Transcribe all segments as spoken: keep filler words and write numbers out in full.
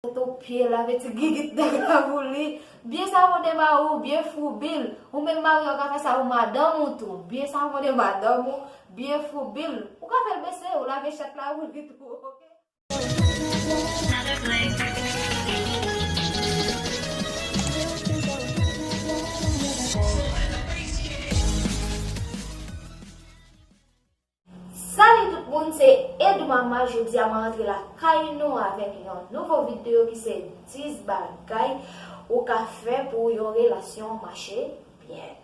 Tèt o pye, lave ti gigit nèg la pou li. Byen savone mari w, byen foubi l. Ou menm mari w ka fè sa pou madanm ou tou. Byen savone madanm ou, byen foubi l. Ou ka fè l bese, ou lave chat la pou li tou, oke? Salut tout moun, se Edoumama. Jodi a mwen rantre lakay nou avèk yon nouvo videyo ki se dis bagay ou ka fè pou yon relasyon mache byen.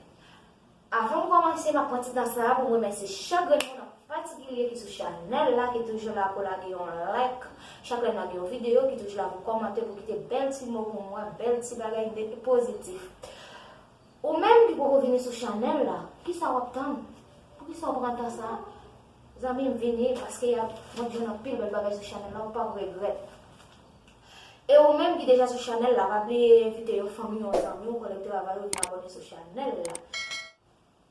Avan m kòmanse, m ap pran ti tan sa a pou m remèsye chak grenn moun an patikilye ki sou chanèl la, ki toujou la pou lage yon like chak lè m lage yon videyo, ki toujou la pou kòmante, pou kite bèl ti mo pou mwen, bèl ti bagay de pozitif. Ou menm ki poko vini sou chanèl la, kisa w ap tann? Poukisa w pran tan sa? Zanmi m, vini, paske y ap, w ap jwenn anpil bèl bagay sou chanèl la, ou p ap regrèt. E ou menm ki deja sou chanèl la, pa bliye envite yon fanmi, yon zanmi w, kòlèg travay ou vin abòne sou chanèl la.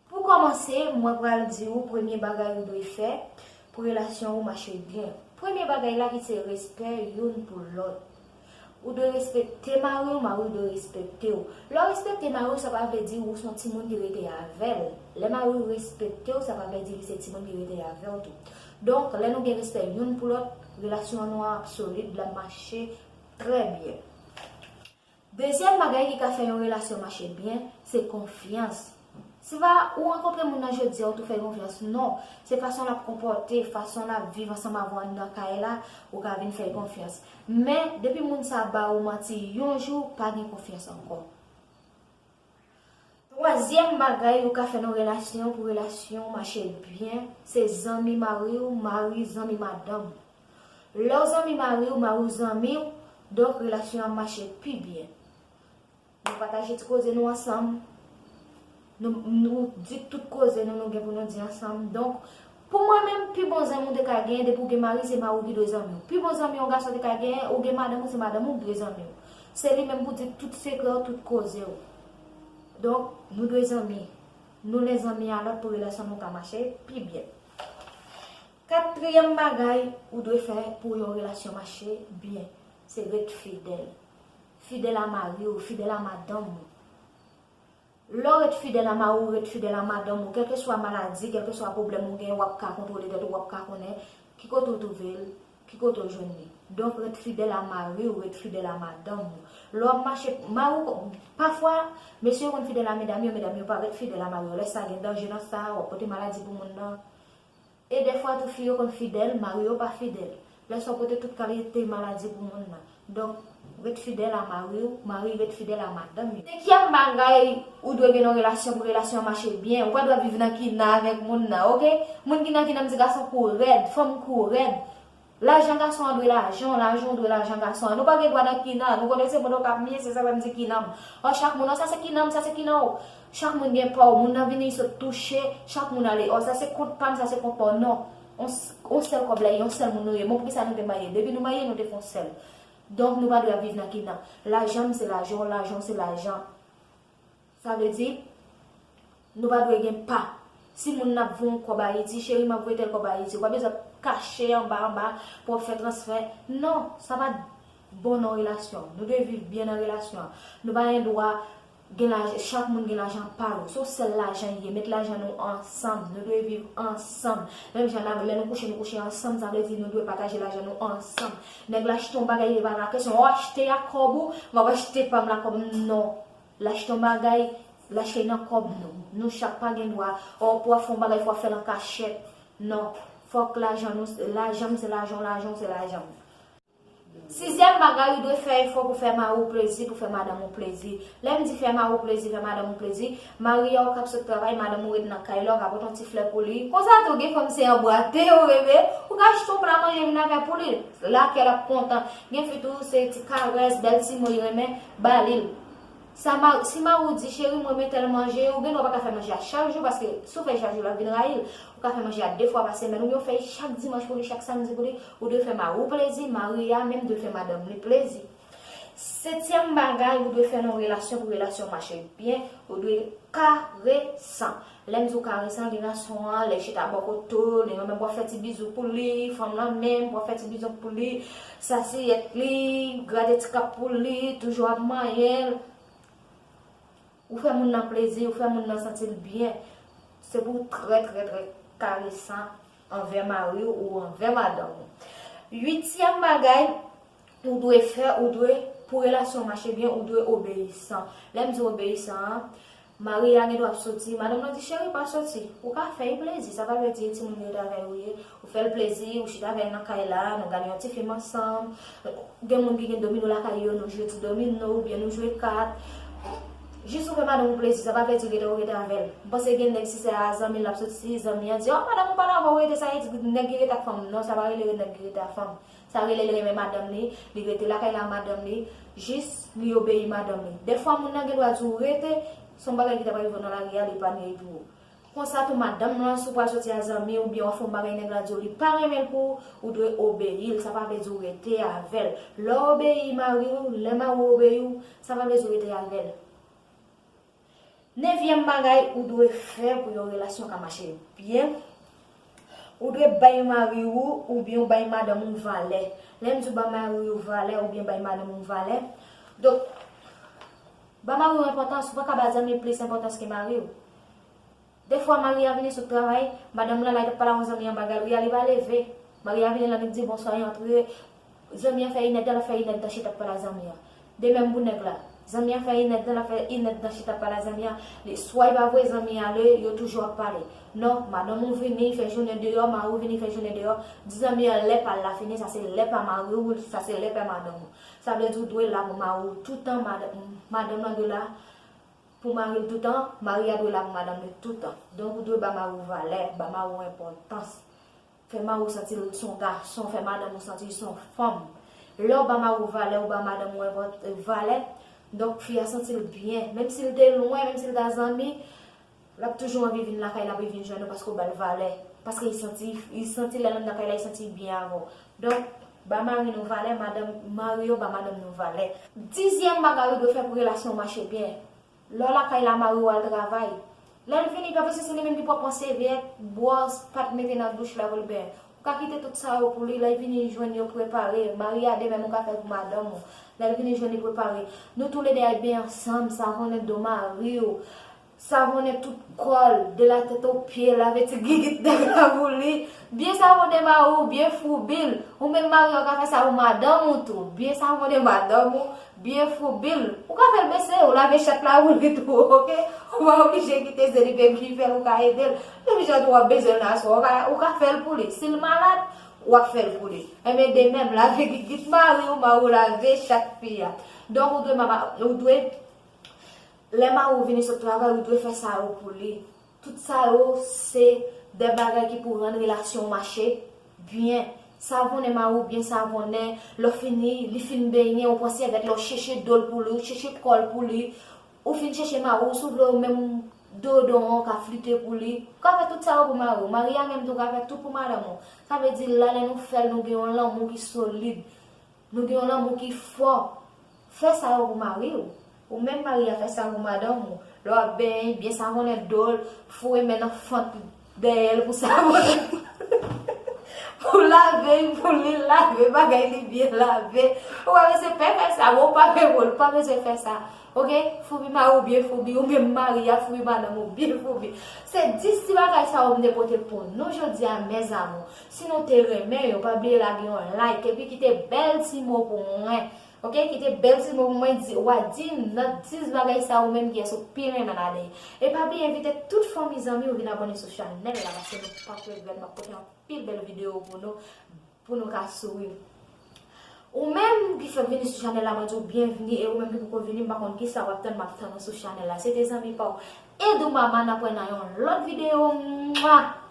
Pou kòmanse, mwen pral di ou premye bagay ou dwe fè pou relasyon ou mache byen. Premye bagay la ki se respè youn pou lòt. Ou dwe respekte mari w, mari w dwe respekte w. Lè w respekte mari w, sa pa vle di ou se yon timoun ki rete avè l. Lè mari w respekte w, sa pa vle di li se timoun ki rete avè w tou. Donk, lè nou gen respè youn pou lòt, relasyon nou an ap solid, l ap mache trè byen. Dezyèm bagay ki ka fè yon relasyon mache byen, se konfyans. Se pa ou rankontre moun nan jodi a, ou tou fè konfyans. Non, se fason l ap konpòte, fason l ap viv ansanm avè w anndan kay la, ou ka vin fè konfyans. Men, depi moun sa a ba ou manti yon jou, pa gen konfyans ankò. Twazyèm bagay ou ka fè nan relasyon pou relasyon mache byen, se zanmi mari w, mari zanmi madanm ou. Lè w zanmi mari w, mari w zanmi w, donk relasyon an mache pi byen. Nou pataje ti koze nou ansanm. Nou, nou di tout koze nou, nou gen pou nou di ansanm. Donk, pou mwen menm, pi bon zanmi w te ka genyen, depi w gen mari, se mari w ki dwe zanmi w. Pi bon zanmi yon gason te ka genyen, ou gen madanm ou, se madanm ou ki dwe zanmi w. Se li menm pou di tout sekrè w, tout koze w. Donk, nou dwe zanmi. Nou lè zanmi a lòt pou relasyon nou ka mache pi byen. Katriyèm bagay ou dwe fè pou yon relasyon mache byen, se ret fidèl. Fidèl a mari w, fidèl a madanm ou. Lè w ret fidèl a mari w, ret fidèl a madanm ou, kèlkeswa maladi, kèlkeswa pwoblèm ou gen, w ap ka kontwole tèt ou, w ap ka konnen ki kote w twouve l, ki kote w jwenn li. Donk, ret fidèl a mari w, ret fidèl a madanm ou. Lè w ap mache, mari w, pafwa, mesye yo konn fidèl a medam yo, medam yo pa ret fidèl a mari yo. Lè sa gen danje nan sa, w ap pote maladi pou moun nan. E dèfwa tou fi yo konn fidèl, mari yo pa fidèl. Lè sa w pote tout kalite maladi pou moun nan. Donk, ret fidèl a mari w, mari ret fidèl a madanm yo. Senkyèm bagay ou dwe gen nan relasyon pou relasyon an mache byen, ou pa dwe ap viv nan kina avèk moun nan, oke? Moun ki nan kina, m di gason kou rèd, fanm kou rèd. Lajan gason an dwe lajan w, lajan w dwe lajan gason an. Nou pa gen dwa nan kina, nou konnen se moun yo k ap miye, se sa fè m di kina m. Ò, chak moun, ò, sa se kina m, sa se kina w. Chak moun gen pa w, moun nan vini, li sot touche, chak moun ale. Ò, sa se kont pa m, sa se kont pa w. Non. On s-, on sèl kòb la, yon sèl moun nou ye. Bon, poukisa nou te marye? Depi nou marye, nou te fè on sèl. Donk, nou pa dwe ap viv nan kina. Lajan m se lajan w, lajan w se lajan. Sa vle di, nou pa dwe gen pa. Si moun nan ap voye yon kòb Ayiti, cheri, m ap voye tèl kòb Ayiti. Ou pa bezwen ap kache anba, anba pou w ap fè transfè. Non, sa pa bon nan relasyon. Nou dwe viv byen nan relasyon an. Nou pa gen dwa gen laj-, chak moun gen lajan pa yo. Se yon sèl lajan li ye. Met lajan nou ansanm. Nou dwe viv ansanm. Menm jan n ap, lè nou kouche, nou kouche ansanm. Sa vle di nou dwe pataje lajan nou ansanm. Nèg la achte yon bagay, li pa nan kesyon, w achte ak kòb ou, m ap achte pa m la kòb m. Non. L achte yon bagay, l achte nan kòb nou. Nou chak pa gen dwa, o, pou w ap fè yon bagay, fò w ap fè l an kachèt. Non. Fòk lajan nou, lajan m se lajan w, lajan w se lajan m. Sizyèm bagay, ou dwe fè efò pou fè mari w plezi, pou fè madanm ou plezi. Lè m di fè mari w plezi, fè madanm ou plezi, mari a w k ap sot travay, madanm ou ret nan kay la, w ka pote yon ti flè pou li. Konsa tou, gen fanm se anbwate yo rele, ou ka achte yon pla manje vin avè l pou li. Lakè l ap kontan. Gen fi tou, se ti karès, bèl ti mo li renmen, ba li l. Sa ma-, si mari w di, cheri, mwen renmen tèl manje, ou gen dwa pa ka fè manje a chak jou, paske si w fè chak jou, l ap vin rayi l. Ou ka fè manje a de fwa pa semèn, oubyen w fè chak dimanch pou li, chak samdi pou li. Ou dwe fè mari w plezi, mari a menm dwe fè madanm li plezi. Setyèm bagay ou dwe fè nan yon relasyon pou relasyon mache byen, ou dwe karesan. Lè m di w karesan, gen gason an, lè l chita bò kote w, li renmen pou w ap fè ti bizou pou li, fanm lan menm pou w ap fè ti bizou pou li, sasiyèt li, grate ti kap pou li, toujou ap manyen l. Ou fè moun nan plezi, ou fè moun nan santi l byen. Se pou w trè, trè, trè karesan anvè mari w ou anvè madanm ou. Uityèm bagay ou dwe fè, ou dwe, pou relasyon mache byen, ou dwe obeyisan. Lè m di obeyisan an, mari a gen dwa ap soti, madanm lan di, "Cheri, pa soti." Ou ka fè l plezi, sa pa vle di e timoun yo rete avè yo ye. Ou fè l plezi, ou chita avè l nan kay la, nou gade yon ti fim ansanm. Gen moun ki gen domino lakay yo, nou jwe ti domino, oubyen nou jwe kat. Jis ou fè madanm ou plezi, sa pa vle di rete ou rete avè l. M panse gen nèg si se a zanmi l ap soti, zanmi an di, "Oh, madanm ou pa la avè w rete," sa vle di nèg ki rete ak fanm. Non, sa pa rele nèg ki rete ak fanm. Sa rele l renmen madanm li, li rete lakay la madanm li, jis li obeyi madanm li. Dèfwa moun nan gen dwa di w rete, se yon bagay ki ta pral rive w nan lari a, li pa ni pou ou. Konsa tou madanm lan, si w pral soti a zanmi oubyen w ap fè yon bagay nèg la di w li pa renmen l pou ou, ou dwe obeyi l, sa pa vle di w rete avè l. Lè w obeyi mari w, lè mari w obeyi w, sa pa vle di w rete avè l. Nevyèm bagay ou dwe fè pou yon relasyon ka mache byen, ou dwe bay mari w oubyen w bay madanm ou valè. Lè m di w bay mari w valè oubyen bay madanm ou valè, donk, bay mari w enpòtans, ou pa ka bay zanmi plis enpòtans ke mari w. Defwa mari a vini sot travay, madanm lan la li t ap pale a yon zanmi anba galri a, li pa leve. Mari a vini la, li di bonswa, li antre. Zanmi an fè inèdtan, l ap fè inèdtan chita ap pale a zanmi an. De menm pou nèg la. Zanmi an fè inèdtan, l ap fè inèdtan chita ap pale a zanmi an. Li, swa li pa voye zanmi an ale, yo toujou ap pale. Non, madanm ou vini fè jounen deyò, mari w vini fè jounen deyò. Di zanmi an lè pa l la fini, sa se lè pa mari w, sa se lè pa madanm ou. Sa vle di ou dwe la pou mari w toutan, madanm, madanm lan dwe la pou mari l toutan, mari a dwe la pou madanm li toutan. Donk, ou dwe ba mari w valè, ba mari w enpòtans. Fè mari w santi l se yon gason, fè madanm ou santi l se yon fanm. Lè w ba mari w valè, ou ba madanm ou enpòt-, valè, donk, fi a santi l byen. Menm si l te lwen, menm si l ta zanmi, l ap toujou anvi vin lakay la pou l vin jwenn ou paske w ba l valè. Paske li santi, li santi lè l anndan kay la, li santi l byen avè w. Donk, ba mari nou valè, madanm, mari yo ba madanm nou valè. Dizyèm bagay ou dwe fè pou relasyon w mache byen. Lè w lakay la, mari w al travay. Lè l vini, pa panse se li menm ki pou ap pran sèvyèt, bwòs, pat mete nan douch la pou l benyen. Ou ka kite tout sa yo pou li, lè l vini jwenn yo prepare. Mari a de menm ou ka fè l pou madanm ou. Lè l vini jwenn li prepare. Nou toulede al benyen ansanm, savonnen do mari w. Savonnen tout kò l, de la tèt o pye, lave ti gigit nèg la pou li. Byen savonnen mari w, byen foubi l. Ou menm mari w ka fè sa pou madanm ou tou. Byen savonnen madanm ou, byen foubi l. Ou ka fè l bese, ou lave chat la pou li tou, oke? Ou pa oblije kite se li menm ki fè l, ou ka ede l. Menm jan tou w ap bezwen l nan aswè, ou ka, ou ka fè l pou li. Si l malad, w ap fè l pou li. Enben de menm, lave gigit mari w, mari w lave chat fi a. Donk ou dwe mama, ou dwe Lè mari w vini sot travay, ou dwe fè sa yo pou li. Tout sa yo, se de bagay ki pou rann relasyon w mache byen. Savonnen mari w byen savonnen, lè w fini, li fin benyen, ou pran sèvyèt la, ou chèche do l pou li, ou chèche kò l pou li, ou fin chèche mari w, si w vle, ou menm dodon an, ou ka flite pou li. Ou ka fè tout sa yo pou mari w. Mari a menm tou ka fè tout pou madanm ou. Sa vle di, la, lè nou fè l, nou gen yon lanmou ki solid. Nou gen yon lanmou ki fò. Fè sa yo pou mari w. Ou menm mari a fè sa pou madanm ou. Lè w ap benyen, byen savonnen do l, foure men nan fant dèyè l pou savonnen. Pou lave l, pou li lave bagay li byen lave. Ou pa bezwen pè fè sa, ou pa bezwen, ou pa bezwen fè sa. Oke? Foubi mari w byen foubi, ou menm mari a foubi madanm ou byen foubi. Se dis ti bagay sa yo m te pote pou nou jodi a, mes amours. Si nou te renmen yo, pa bliye lage yon like, epi kite bèl ti mo pou mwen. Oke, kite bèl ti mo pou mwen, di, w a di m nan dis bagay sa ou menm kiyès ou pi renmen ladan yo. E pa bliye envite tout fanmi zanmi w vin abòne sou chanèl la, paske nou p ap regrèt, m ap pote anpil bèl videyo pou nou, pou nou ka souri. Ou menm ki fèk vini sou chanèl la, mwen di w byenvini, e ou menm ki poko vini, m pa konn kisa w ap tann, m ap tann ou sou chanèl la. Se te zanmi pa w, Edou Mama, n ap wè nan yon lòt videyo. Mwa!